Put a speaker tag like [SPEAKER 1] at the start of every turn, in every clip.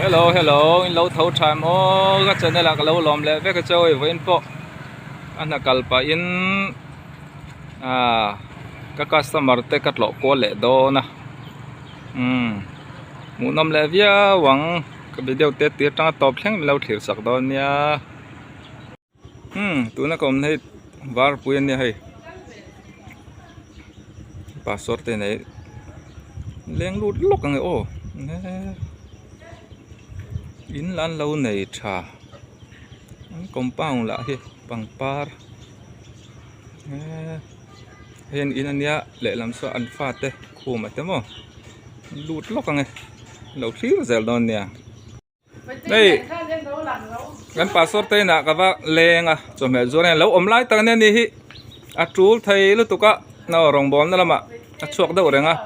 [SPEAKER 1] Hello hello in lo tho tha em aw ka channel ah ka lo lawm leh vek a che awi vawiin pawh a hna kal pahin ah ka customer te ka tlawh kual leh dawn a umm hmuhnawm leh viau ang ka video te tir atanga tawp thleng min lo thlir sak dawn nia. Umm tuna ka awmna hi varpui ania hei pastor te nei leng lut lawk ang e aw in lah an lo nei tha an compound lah hi pangpar eee hei an in ania lehlam saw an fate khum a te maw lut lawk ang e lo thlir zel dawn nia. Hei kan pastor te inah ka va leng a chawhmeh zuar hian lo awm lai tak ania ni hi a tul thei lutuk a aw rawngbawlna lamah a chhuak deuh reng a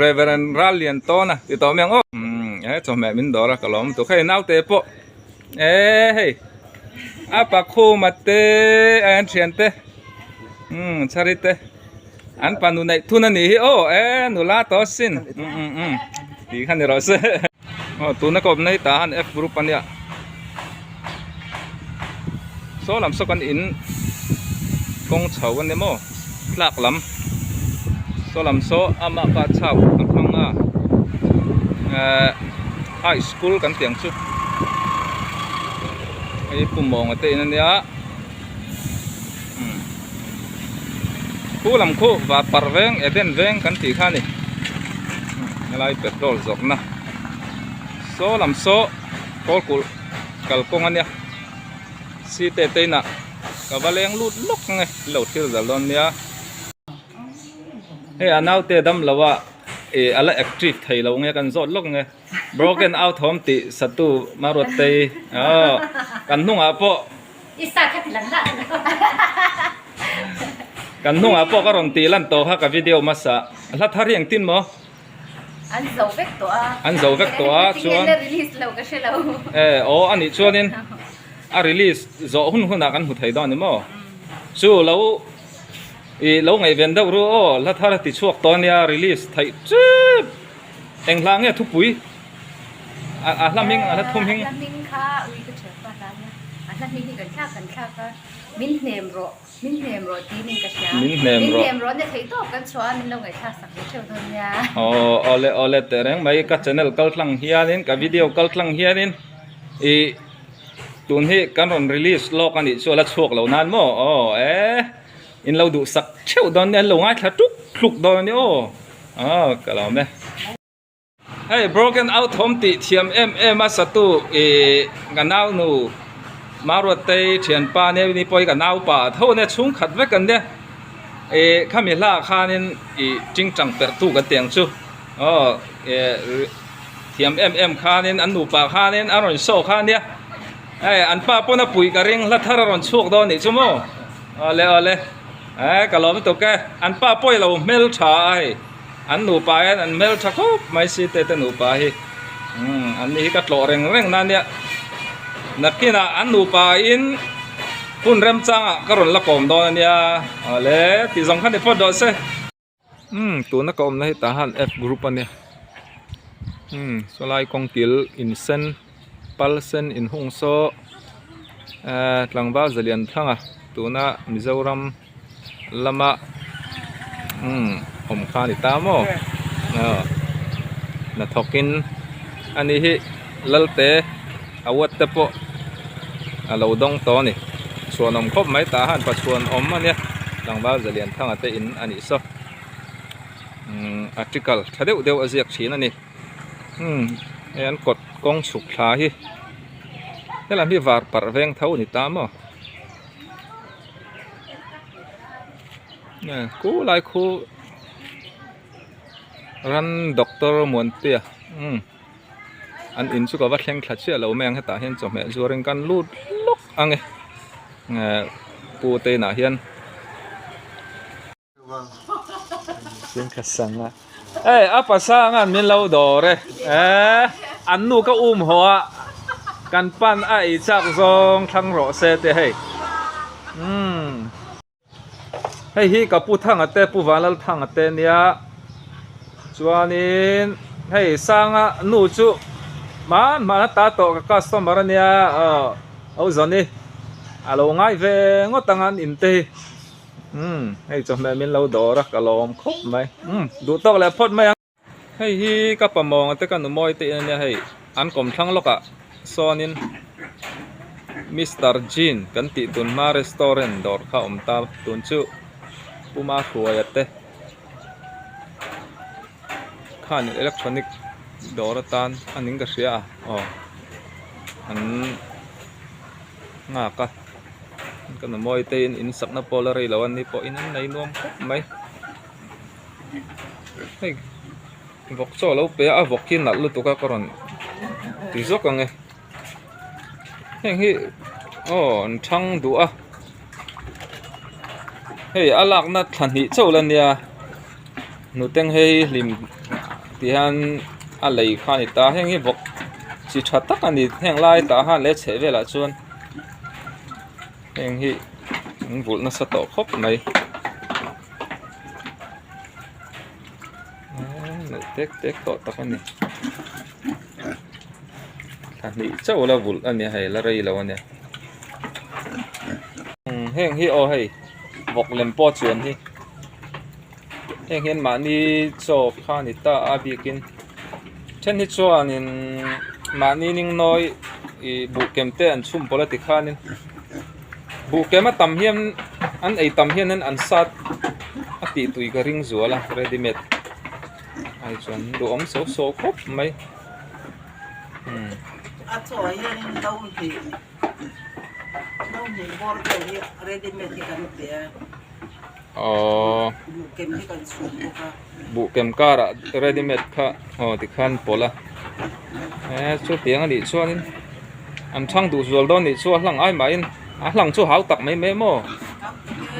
[SPEAKER 1] Reverend Rallian tawn a ti tawh mai ang aw umm he chawhmeh min dawr a ka lawm lutuk hei naute pawh eee hei a pakhuma te a an thian te umm chari te an fanu neih thun a nih hi aw e nula tawh asin umm umm umm tih kha ni rawh se aw tuna ka awmna hi tah han F group ania saw lam saw kan in kawng chho ania maw tlak lam saw lam saw amah kha a chhak a hmang a ehh high school kan tih ang chu hei pu mawnga te in ania. Khu lam khu va parh veng Eden veng kan tih kha a ni helai petrol zawrhna saw lam saw kawl kulh kalkawng a nia site te inah ka va leng lut lawk ang e in lo thlir zal dawn nia hei a naute dam lo a ih a la active thei lo nge kan zawt lawk ang e broken out home tih satu Maruatei aw kan hnungah pawh. Kan hnungah pawh ka rawn tih lan tawh kha ka video hmasa. Hla thar hi engtin maw?
[SPEAKER 2] An zo vek tawh a.
[SPEAKER 1] An zo vek tawh a chuan.
[SPEAKER 2] Tinge la release lo ka hre lo.
[SPEAKER 1] E aw a nih chuanin a release zawh hun hunah kan hmu thei dawn a ni maw? Chu lo i lo ngaihven deuh ru aw hla thar a ti chhuak tawh a nia release theih tep. Eng hla nge thupui? A hla hming a hla thum hming.
[SPEAKER 2] A hla hming kha ui ka thiam pa hla nia. A hla hming hi kan thlak kan thlak a, min hnem rawh, min hnem rawh tiin in ka hria.
[SPEAKER 1] Min hnem rawh.
[SPEAKER 2] Min hnem rawh nia theih tawp kan chhuah a, min lo ngaihthlak sak ve theuh dawn nia.
[SPEAKER 1] Aw awle awle teh reng mai ka channel kal tlang hianin ka video kal tlang hianin i tun hi kan rawn release lawk a nih chu a la chhuak lo nan maw aw e in lo duh sak theuh dawn nia an lo ngaithla tuk tluk dawn a nia aw aw ka lawm e. Hei broken out home tih thiam em em a satu ih ka nau nu Maruatei thianpa nia ni pawh hi ka naupa tho ania chhungkhat vek an nia ih khami hla khanin ih tingtang perh tu kan tih ang chu aw ih thiam em em khanin an nupa khanin a rawn show kha ania hei an pa pawn a puih ka ring hla thar a rawn chhuak dawn anih chu maw awle awle eh ka lawm lutuk e an pa pawh i lo hmeltha a hei. An nupa hian an hmel tha khawp mai si te te nupa hi umm an ni hi ka tlawh reng reng na nia nakinah an nupa in hun remchangah ka rawn la kawm dawn a nia awle tih zawng kha ni phawt rawh se umm tuna ka awmna hi tah han F group a nia umm sawlai kawngkil in sen pal sen in hung saw ehh tlangval zalian thlang a tuna Mizoram. lama umm awm kha a ni ta maw aw hnathawkin ani hi lalte award te pawh a lo dawng tawh a ni chhuanawm khawp mai tah han pachhuan awm a nia tlangval zalianthanga te in a nih saw umm article tha deuh deuh a ziak thin a ni umm hei an kawt kawng chhuk thla hi helam hi var parh veng tho a ni ta maw. Khu lai khu ran doctor Muanpuia umm an in chu ka va thleng thla chiah lo mai ang hetah hian chawhmeh zuarin kan lut lawk ang e pu te inah hian. Hei a pasanga min lo dawr e eh an nu ka um haw a kan pan a ei chak zawng thlang rawh se te hei umm hei hi ka pu thanga te pu vanlal thanga te nia chuanin hei sanga nu chu. Hman hman a ta tawh ka customer ania aw au Zawni a lo ngai ve ngawt ang an in te hi umm hei chawhmeh min lo dawr a ka lawm khawp mai umm duh tawk leh phawt mai ang. Hei hi ka pamawng te ka nu mawi te in ania hei an kawmthlang lawkah sawnin Mister Jean kan tih tun hma restaurant dawr kha a awm ta tun chu Puma Hruaia te. Khan electronic dawr atan a ning ka hria a aw an nghak a ka nu mawi te in in sakna pawh la rei lo a ni pawh in an nei nuam khawp mai hei vawk chaw a lo pe a a vawk hi nalh lutuk a ka rawn ti zawk ang e heng hi aw an thang duh a hei a lakna thla hnih chauh la nia hnuteng hei hlim ti hian a lei kha a ni ta heng hi vawk chi tha tak a ni heng lai tah han leh chheh velah chuan heng hi an vulh nasa tawh khawp mai nalh tek tek tawh tak a ni. Thla hnih chauh la vulh a nia hei la rei lo a nia heng hi aw hei vawk lem pawh chuan hi heng hian mahni chaw kha a ni ta a bikin then hi chuanin mahni ning nawi ih buh kem te an chhum pawlh a ti khanin buh kem a tam hian an ei tam hianin an sat a tih tui ka ring zual a ready made. Ai chuan duhawm so so khawp mai.
[SPEAKER 3] Umm. A chaw hianin no hnih no hnih bawr vel hi ready made hi kan pe a.
[SPEAKER 1] Aww.
[SPEAKER 3] Buh kem hi kan chhum bawk a.
[SPEAKER 1] Buh kem karah ready made kha aw tikhan pawlh a. E chutiang anih chuanin an chhang duh zual dawn nih chu a hlang ai mahin a hlang chu hau tak mai mai maw.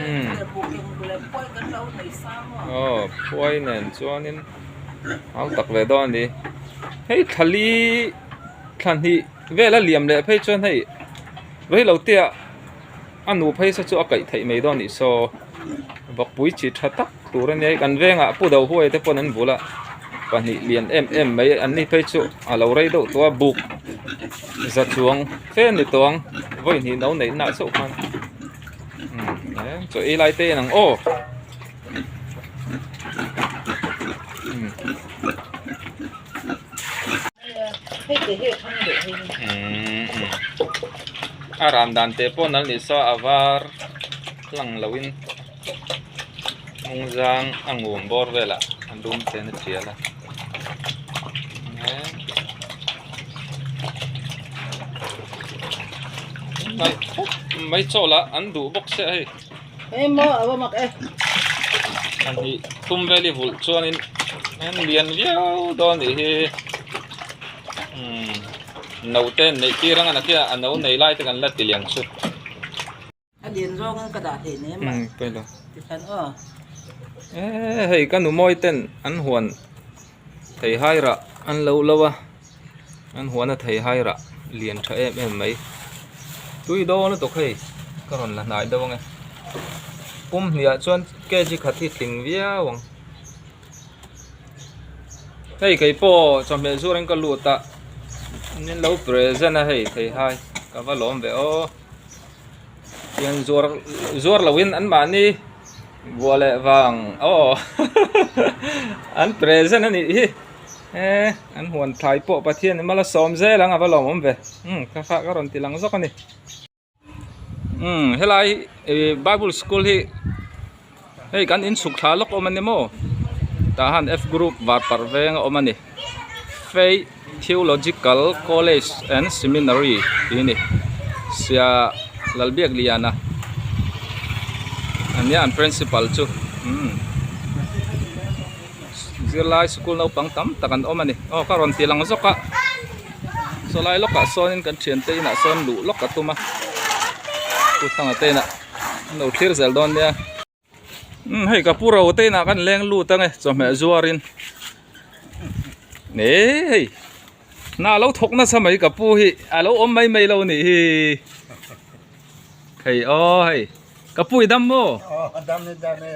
[SPEAKER 3] Umm. Buh kem leh phuai kan lo nei sang maw.
[SPEAKER 1] Aw phuai nen chuanin hau tak ve dawn a ni. Hei thla li thla hnih vel a liam leh phei chuan hei rei lo te ah a nu phei se chu a kaih theih mai dawn a nih saw vawkpui chi tha tak tur a nia kan vengah pu do huai te pawn an bul a pahnih lian em em mai an ni phei chu a lo rei deuh tawh a buk za chuang fe a ni tawh ang vawi hnih no neih nah chauh khan umm chaw ei lai te en ang aw. A ran dan te pawh nal ni saw a var hlang lo in hnung zang a ngum bawr velah a dum ten a tial a nalh khawp mai chaw lah an duh bawk sia hei.
[SPEAKER 3] Emaw a va mak e.
[SPEAKER 1] Pahnih thum vel i vulh chuanin en lian viau dawn nih hi umm no te an neih tir ang a nakin ah a no nei lai te kan la ti lian chu.
[SPEAKER 3] A lian zawng in ka dah hlei nem a.
[SPEAKER 1] Umm pailo.
[SPEAKER 3] Tikhan aw.
[SPEAKER 1] E hei ka nu mawi ten an huan thei hai rah an lo lo a an huan a thei hai rah lian tha em em mai tui dawn lutuk hei ka rawn la hnai deuh ange pum hniah chuan kg khat hi tling viau ang hei kei pawh chawhmeh zuar in ka lut a min lo present a hei thei hai ka va lawm ve aw tiang zuar zuar lo in an mahni buah leh vang aw an present a nih hi. E an huan thlai pawh Pathian in mala sawm zel ang a va lawmawm ve umm ka kha ka rawn ti lang zawk a ni umm helai ih bible school hi hei kan inchhuk thla lawk awm a ni maw tah han F group var parh veng a awm a ni Faith Theological College and Seminary tih a ni sia Lalbiakliana ania an principal chu umm. Zirlai sikul naupang tam tak an awm a ni. Aw ka rawn ti lang zawk a. Saw lai lawkah sawnin kan thiante inah sawn luh lawk a tum a. Pu Thanga te inah an lo thlir zel dawn nia. Umm hei ka pu ro te inah kan leng lut ange chawhmeh zuarin. Ne hei hna lo thawk nasa mai ka pu hi a lo awm mai mai lo nih hi. Hei aw hei. Ka pu i dam maw?
[SPEAKER 4] Aw dam e dam e.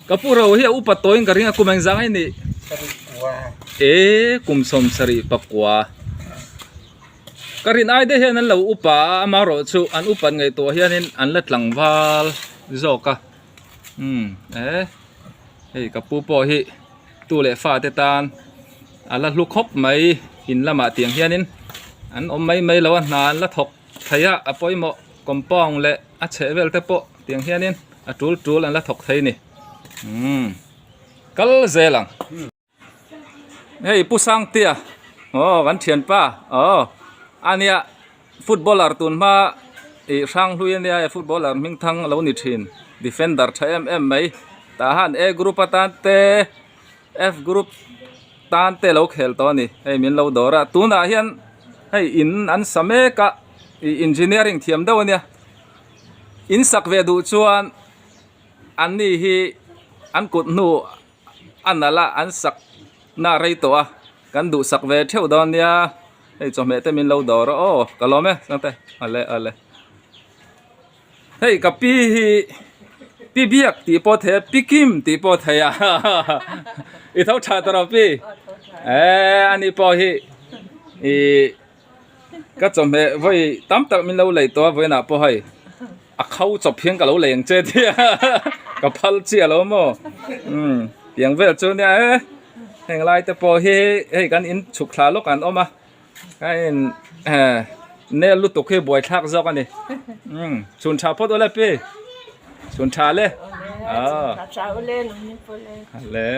[SPEAKER 1] Ka pu ro hi a upa tawhin ka ring a kum engzang a ni?
[SPEAKER 4] Sarih kua.
[SPEAKER 1] E kum 74. Ka rin ai deuh hian an lo upa a amaherawh chu an upat ngaihtuah hianin an la tlangval zawk a umm eh hei ka pu pawh hi tu leh fate tan a la hlu khawp mai in lamah tiang hianin an awm mai mai lo a hna an la thawk thei a a pawimawh compound leh a chheh vel te pawh tiang hianin a tul tul an la thawk thei a ni umm kal zel ang. Hei Pu Sangtea aw kan thianpa aw ania footballer tun hma ih Hranghlui ania he footballer hming thang a lo ni thin defender tha em em mai tah han A group atan te F group tan te lo khel tawh a ni hei min lo dawr a tunah hian hei in an sa mek a ih engineering thiam deuh ania in sak ve duh chuan an ni hi an kut hnu. A nalh a an sak na rei tawh a kan duh sak ve theuh dawn nia hei chawhmeh te min lo dawr a aw ka lawm e sangte ale ale hei ka pi hi pi biak tih pawh thei a pi kim tih pawh thei a i tho tha tawh rawh pi eh ani pawh hi ih ka chawhmeh vawi tam tak min lo lei tawh a vawiinah pawh hei. A kho chawp hian ka lo lei ang che tia ka phal chiah lo maw umm tiang vel chu nia e heng lai te pawh hi hei kan in chhuk thla lawk an awm a a in eh nel lutuk hi buai thlak zawk a ni umm chhun tha phawt ule pi chhun tha le aw le.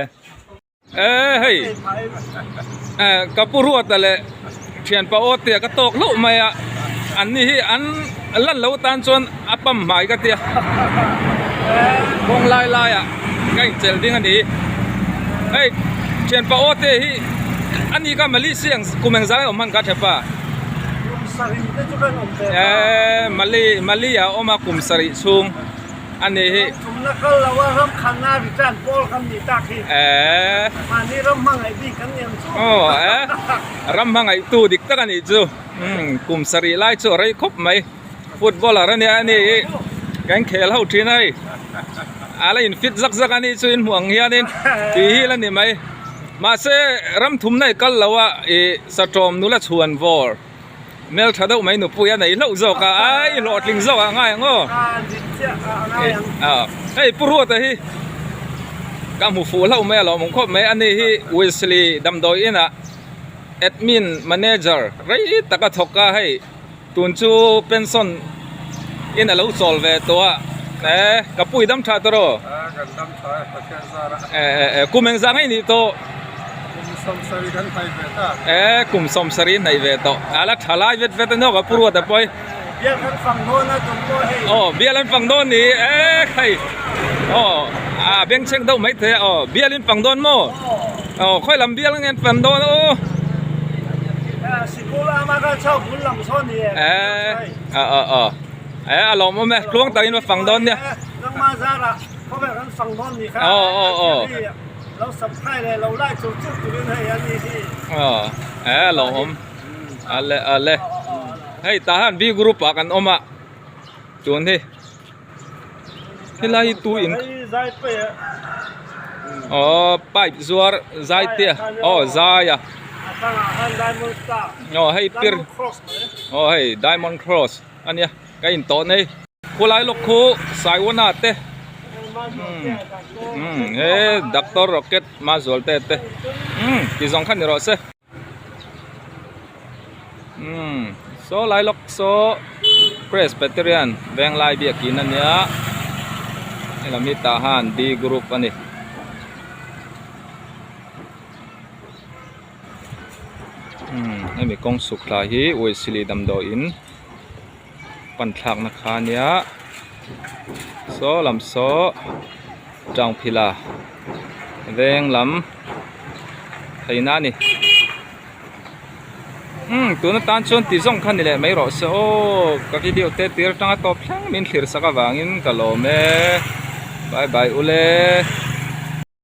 [SPEAKER 1] E hei ka pu Ruata leh thianpa Awtea ka tawk hlauh mai a an ni hi an lan lo tan chuan a pam hmai ka tia kawng lai lai ah ka inchelh ding a ni hei thianpa Awtea hi a ni kha Malaysia ang kum engzah nge awm hman kha thianpa e Mali Mali ah a awm a kum sarih chhung. A ni hi.
[SPEAKER 4] Ram thumna kal lo a ram khanna return pawl kan nih tak hi.
[SPEAKER 1] Eeh.
[SPEAKER 4] Mahni ram hmangaih bik kan ni ang chu.
[SPEAKER 1] Aw eh. Ram hmangaihtu dik tak a nih chu. Umm kum sarih lai chu a rei khawp mai. Footballer a nia a ni hi. Kan khel ho thin a hei. A la in fit zak zak a nih chu in hmuh ang hianin tih hi la ni mai. Mahse ram thumna i kal lo a ih satawm nula chhuan vawr. Hmel tha deuh mai nupui a nei hlauh zawk a, ai hlawhtling zawk ah ngai ang aw. Hei Pu Ruata hi ka hmu fuh hlauh mai a lawmawm khawp mai a ni hi Wesley damdawi inah admin manager rei tak a thawk a hei tun chu pension in a lo chawl ve tawh a e ka pui dam tha tawh rawh e kum engzah ngei nih tawh.
[SPEAKER 4] Kum sawmsarih kan hnaih ve ta.
[SPEAKER 1] E kum sawmsarih hnaih ve tawh. A la tha lai vet vet a nawk a Pu Ruata pawh hi.
[SPEAKER 4] Bial kan fang dawn a tum pawh hei.
[SPEAKER 1] Aw bial an fang dawn ni e hei. Aw a bengchheng deuh mai thei a aw bial in fang dawn maw? Aw khawi lam bial nge an fang dawn aw.
[SPEAKER 4] Sikul ama kha chho bul lam saw ni e.
[SPEAKER 1] E a a a e a lawmawm e tluang takin va fang dawn nia.
[SPEAKER 4] Nangmah zarah khawvel kan fang dawn ni kha.
[SPEAKER 1] Aw aw aw.
[SPEAKER 4] Lo subscribe leh lo like chur chur turin hei a ni hi.
[SPEAKER 1] Aw e lo awm ale ale hei tah hian B group ah kan awm a tun hi helai hi tu in aw pipe zuar zai te aw zai a aw hei pir aw hei diamond cross ania ka in tawh nei. Khulai lawk khu Saiwana te umm he Doctor Rocket Mazual te te umm ti zawng kha ni rawh se umm saw lai lawk saw Presbyterian Venglai biakin ania helam hi tah han B group a ni. Umm hemi kawng suk thlai hi Wesley damdawiin. pan thlakna kha ania saw lam saw tangphila veng lam theihna a ni umm tuna tan chuan ti zawng kha ni leh mai rawh se aw ka video te tir atanga tawp thleng min thlir sak avangin ka lawm e bye bye ule.